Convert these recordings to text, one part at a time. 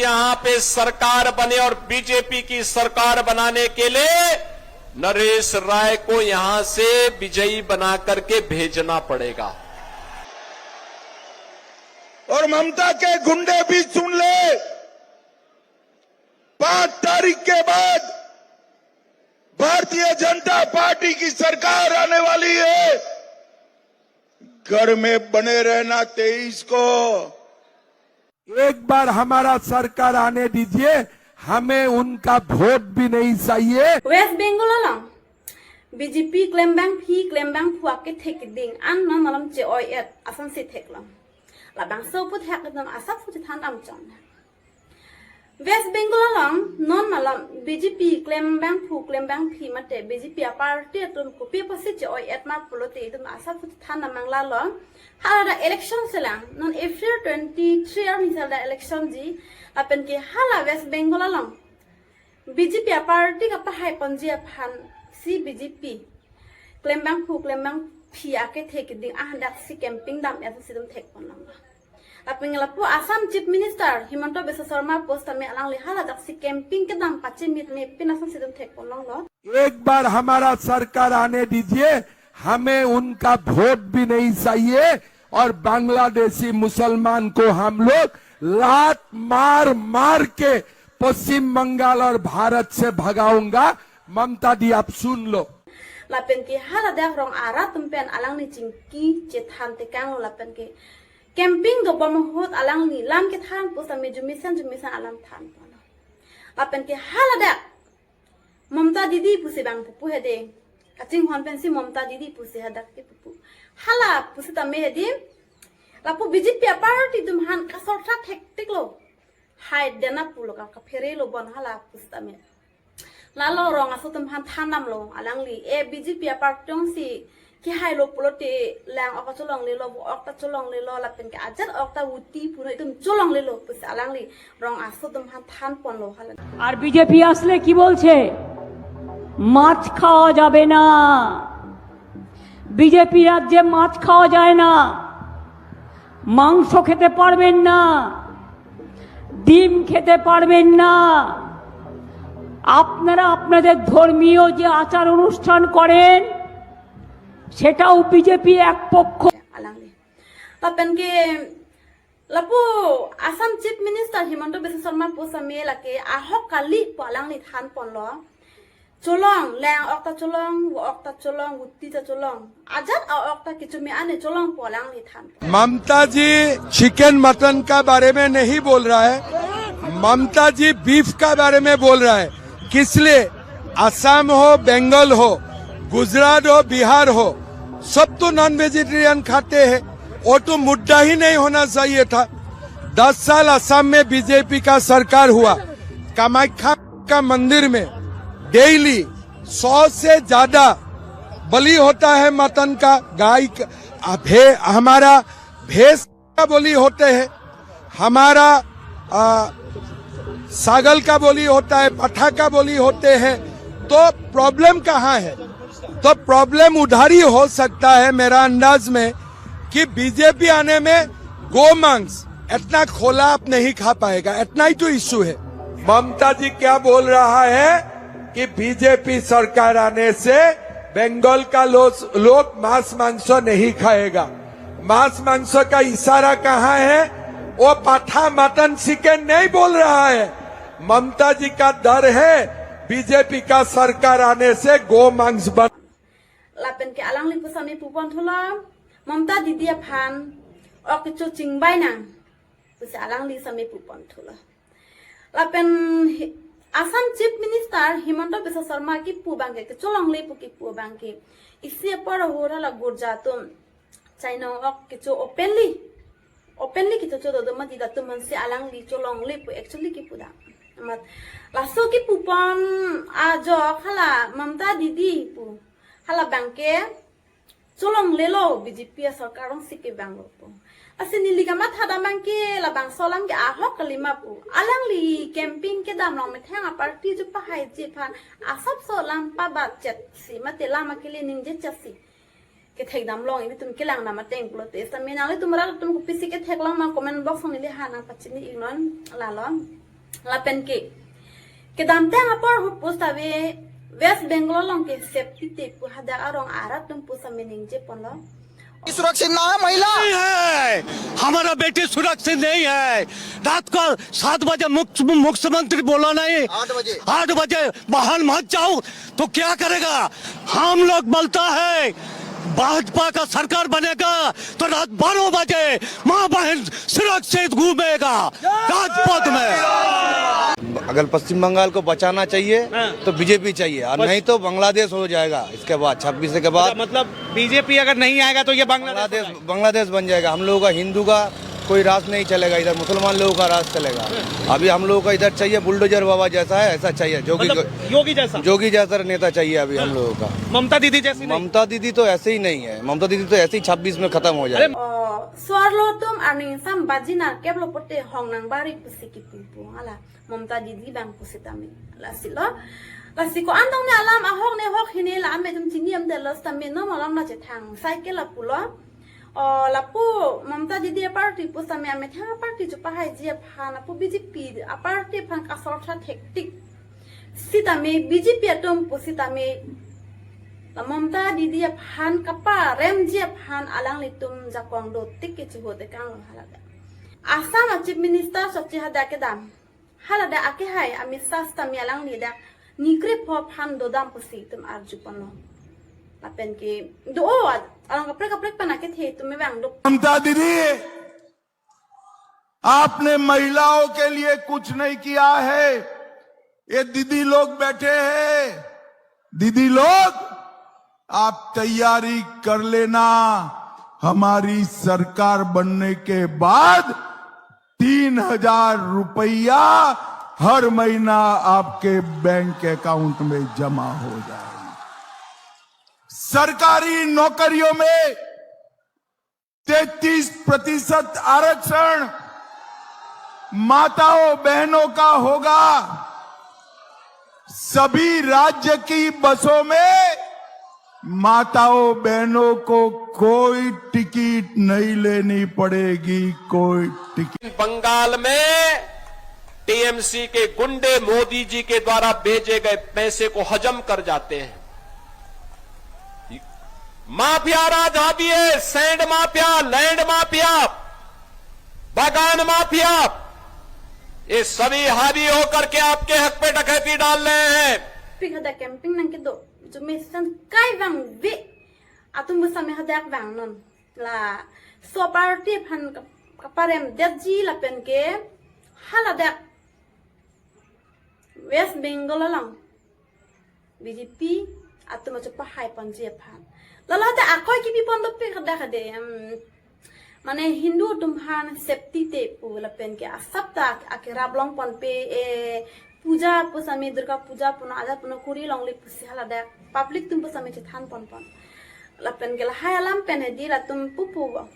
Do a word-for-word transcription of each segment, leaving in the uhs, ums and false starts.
यहाँ पे सरकार बने और बीजेपी की सरकार बनाने के लिए नरेश राय को यहाँ से विजयी बना करके भेजना पड़ेगा। और ममता के गुंडे भी सुन ले, पाँच तारीख के बाद भारतीय जनता पार्टी की सरकार आने वाली है। घर में बने रहना तेईस को। एक बार हमारा सरकार आने दीजिए, हमें उनका वोट भी नहीं चाहिए। West Bengal along B J P klembangphi klembangphu akethe keding an non malom che-oi-et asonsi theklong. Labangso pu thek non asap pu chethan amchon. West Bengal along non malom B J P klembangphu klembangphi mate B J P aparty atum kopi apotsi che-oi-et ma pulote itum asap pu than amang lalo. Hala dak election selang non April twenty-three arni sal dak election ji, lapen ke hala West Bengal along B J P aparty kapahai ponji aphansi B J P klembangphu klembangphi akethe keding ahadak si campaign dam-et si itum thek ponlonglo. Lapen lapu Assam Chief Minister Himanta Biswa Sarma pu setame alangli hala dak si campaign kedam pachimit me pin asonsi itum thek ponlonglo. एक बार हमारा सरकार आने दीजिए, हमें उनका वोट भी नहीं चाहिए और बांग्लादेशी मुसलमान को हम लोग लात मार मार के पश्चिम बंगाल और भारत से भगाऊंगा। ममता दी, आप सुन लो। Lapen ke hala dak rong arat atum pen alangli chingki chethan tekanglo lapen ke campaign dobom ahut alangli lam kethan pu setame jumisen jumisen alam than ponlo. Lapen ke hala dak Mamta Didi pusi bang pupu hedi. Kachinghon pensi Mamta Didi pusi hadak ke pupu. Hala pu setame hedi. Lapu B J P aparty atum aphan kasortha thektiklo. Hai dena pulo ka kaphere lo bon hala pu setame. Lalo rong aso atum aphan than damlo alangli. E B J P aparty alongsi kehai lo pulote lang-ok cholonglelo, vo-ok ta cholonglelo, lapen ke ajat ok ta uti puno itum cholonglelo pusi alangli rong aso atum aphan than ponlo hala. আর বিজেপি আসলে কি বলছে? মাছ খাওয়া যাবে না। বিজেপি রাজ্যে মাছ খাওয়া যায় না, মাংস খেতে পারবেন না, ডিম খেতে পারবেন না। আপনারা আপনাদের ধর্মীয় যে আচার অনুষ্ঠান করেন, সেটাও বিজেপি এক পক্ষ। Alangli. Lapen ke lapu Assam Chief Minister Himanta Biswa Sarma pu setame lake ahok kali pu alangli than ponlo. Cholong, lang-ok ta cholong, vo-ok ta cholong, uti ta cholong. Ajat a-ok ta kecho me-an cholong pu alangli than. ममता जी chicken mutton का बारे में नहीं बोल रहा है, ममता जी बीफ का बारे में बोल रहा है। किस लिए? असम हो, बंगाल हो, गुजरात हो, बिहार हो, सब तो नॉन वेजिटेरियन खाते हैं। वो तो मुद्दा ही नहीं होना चाहिए था। दस साल असम में बीजेपी का सरकार हुआ, कामाख्या का मंदिर में डेली सौ से ज्यादा बलि होता है मटन का, गाय का, आ, भे-, हमारा भैंस का बलि होते हैं, हमारा, आ, सागल का बलि होता है, पठा का बलि होते हैं, तो प्रॉब्लम कहाँ है? तो प्रॉब्लम उधर ही हो सकता है मेरा अंदाज में कि बीजेपी आने में गो मांस इतना खुला आप नहीं खा पाएगा, इतना ही तो इशू है। ममता जी क्या बोल रहा है कि बीजेपी सरकार आने से बंगाल का लो-, लोग मांस मांस नहीं खाएगा। मांस मांस का इशारा कहाँ है? वो पाठा मटन चिकन नहीं बोल रहा है। ममता जी का डर है बीजेपी का सरकार आने से गो मांस बंद। Lapen ke alangli pu setame pu ponthulo, Mamta Didi aphan ok kecho chingbai nang pusi alangli setame pu ponthulo. Lapen hi-, Assam Chief Minister Himanta Biswa Sarma kipu abang ke, kecholongle pu kipu abang ke, isi apor ahut hala gurja atum chainong ok kecho openly, openly kecho chodo do mati, latum aphansi alangli cholongle pu actually kipu dam. Amat laso kipu pon ajok hala Mamta Didi pu hala abang ke cholonglelo, B J P asorkar alongsi kevanglo pu. Lasi neli kamatha dam abang ke labangso alam ke ahok kalima pu. Alangli campaign kedam along methang aparty atum pahaiji aphan asapso alam pabatchet si mate alam akele ningje chet si kethek damlong, ilitum kelang dam ateng pulote. Setame nanglitum rat atum kopisi kethek long ma comment box along neli ha nang pachini iknon lalo. Lapen ke kedamtang apor hu pusitame West Bengal along ke safety te pu hadak arong arat atum pusitame ningje ponlo. सुरक्षित ना है महिला। नहीं है, हमारा बेटी सुरक्षित नहीं है। रात को सात बजे मुख्य-, मुख्यमंत्री बोला नहीं, आठ बजे। आठ बजे बाहर मत जाओ, तो क्या करेगा? हम लोग बोलता है, भाजपा का सरकार बनेगा तो रात बारह बजे माँ बहन सुरक्षित घूमेगा राजपथ में। अगर पश्चिम बंगाल को बचाना चाहिए, हाँ। तो बीजेपी चाहिए, और बस। नहीं तो बांग्लादेश हो जाएगा इसके बाद, छब्बीस के बाद। अच्छा, मतलब बीजेपी अगर नहीं आएगा तो ये बांग्लादेश हो बांग्लादेश, जाएगा? बांग्लादेश बन जाएगा। हम लोगों का हिंदू का कोई राज नहीं चलेगा इधर, मुसलमान लोगों का राज चलेगा। हाँ। अभी हम लोगों का इधर चाहिए बुलडोजर बाबा जैसा है, ऐसा चाहिए, जोगी मतलब योगी जैसा? जोगी जैसा नेता चाहिए अभी हम हाँ। लोगों का। ममता दीदी जैसी नहीं? ममता दीदी तो ऐसे ही नहीं है, ममता दीदी तो ऐसे ही छब्बीस में खत्म हो अरे जाएगी। O, suarlo atum arni sam baji nerkep lo pote hong nangbari pusi kipu pu hala Mamta Didi abang pusitame. Lasi lo. Lasi ko-an tong ne alam ahok ne hok hini la ame atum chini amdetlo sitame non alam na chethang. Cycle lapu lo. O, lapu Mamta Didi aparty pusitame amethang aparty chopahaiji aphan lapu B J P aparty aphan kasortha thektik. Sitame B J P atum pusitame la Mamta Didi aphan kaparemji aphan alanglitum jakong dotik ke chihut ekang lo haladak. Assam a Chief Minister sochi hadak kedam. Haladak akehai Amit Shah sitame alangli dak ni krepho aphan dodam pusi itum arju ponlo. Lapen ke do-o along kaprek kaprek pen akethe itum mevang do. ममता दीदी, आपने महिलाओं के लिए कुछ नहीं किया है। ये दीदी लोग बैठे हैं, दीदी लोग, आप तैयारी कर लेना, हमारी सरकार बनने के बाद तीन हजार रुपया हर महीना आपके बैंक अकाउंट में जमा हो जाएगा। सरकारी नौकरियों में तैंतीस प्रतिशत आरक्षण माताओं बहनों का होगा। सभी राज्य की बसों में माताओं बहनों को कोई टिकट नहीं लेनी पड़ेगी, कोई टिकट। बंगाल में टीएमसी के गुंडे मोदी जी के द्वारा भेजे गए पैसे को हजम कर जाते हैं। माफिया राज हावी है, सैंड माफिया, लैंड माफिया, बागान माफिया, ये सभी हावी होकर के आपके हक पे डकैती डाल रहे हैं। Pik hadak campaign nangkedo, jo mesen kai vangve, atum pusitame hadak vangnon. Laso aparty aphan kap-, kaparemdetji lapen ke haladak West Bengal along B J P atum achopahai ponji aphan. Lalo hadak akoi kipi pon dopik hadak hade, em, mane Hindu atum aphan safety te pu lapen ke asap ta akerap long ponpe, e, puja pusitame Durga puja puno aja puno kuri longle pusi haladak public atum pusitame chethan ponpon. Lapen ke lahai alam pen hedi latum pupu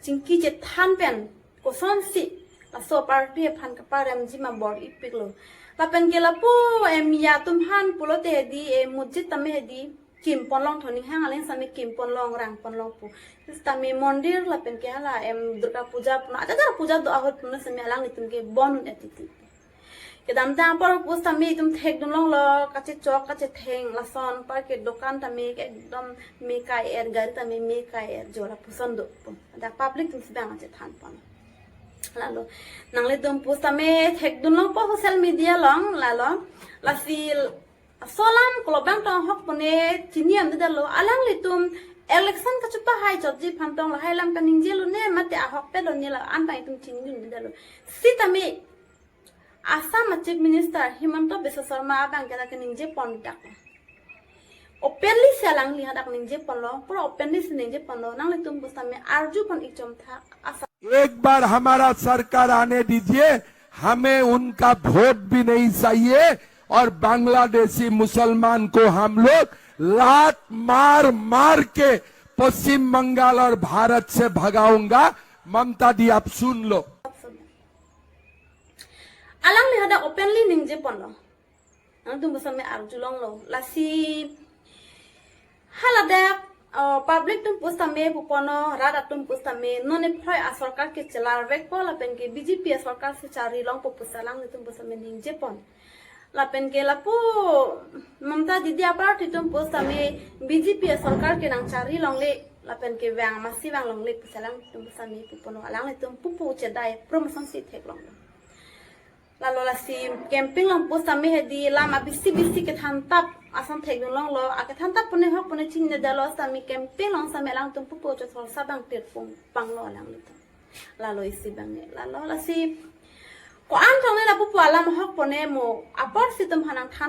chingki chethan pen kosonsi laso aparty aphan kaparemji ma bor-ipiklo. Lapen ke lapu, em, ya atum aphan pulote hedi, em, mujit tame hedi kim ponlong, thoning hang aling sitame kim ponlong, rang ponlong pu. Sitame mondir lapen ke hala, em, Durga puja puno aja aja puja do ahut puno sitame alanglitum ke bon un-e titi. Kedamtang apor pusitame itum thekdun longlo, kachechok kachetheng lason parke dokan tame ekdom me kai-er, gari tame me kai-er, jo lapuson do pu. Dak public atum si abang chethan pon. Lalo nanglitum pusitame thekdun longpo social media along, lalo lasi laso alam kolo abang tong ahok pune chini amdedetlo, alanglitum election kachopahai chotji aphan tong lahai alam kaningjelo ne mate ahokpetlo ne la-an abang itum chinidundedetlo. Sitame Assam a Chief Minister Himanta Biswa Sarma abang ke ta keningje pon dak. Openly si alangli hadak ningje ponlo, pura openly si ningje ponlo, nanglitum pusitame arju pon-ik chomtha Assam। एक बार हमारा सरकार आने दीजिए, हमें उनका वोट भी नहीं चाहिए और बांग्लादेशी मुसलमान को हम लोग लात मार मार के पश्चिम बंगाल और भारत से भगाऊंगा। ममता दी, आप सुन लो। Alangli hadak openly ningje ponlo. Nangtum pusitame arju longlo. Lasi haladak uh, public atum pusitame puponlo, rat atum pusitame non ephoi asorkar ke chelarvekpo lapen ke B J P asorkar si chari longpo pusi alanglitum pusitame ningjepon. Lapen ke lapu Mamta Didi aparty atum pusitame B J P asorkar ke nangchari longle lapen ke vang masi vang longle pusi alangtum pusitame puponlo, alanglitum pupu chedai promotion si theklonglo. Lalo lasi campaign along pusitame hedi lam abisi bisi kethan tap ason thekdun longlo, akethan tap pune ahok pune chingnedetlo sitame campaign along sitame alangtum pupu chethol sa bang tirpung panglo alanglitum. Lalo isi bang ne. Lalo lasi ko-an thong ne la pupu alam ahok pune mo apor si atum aphan nangthan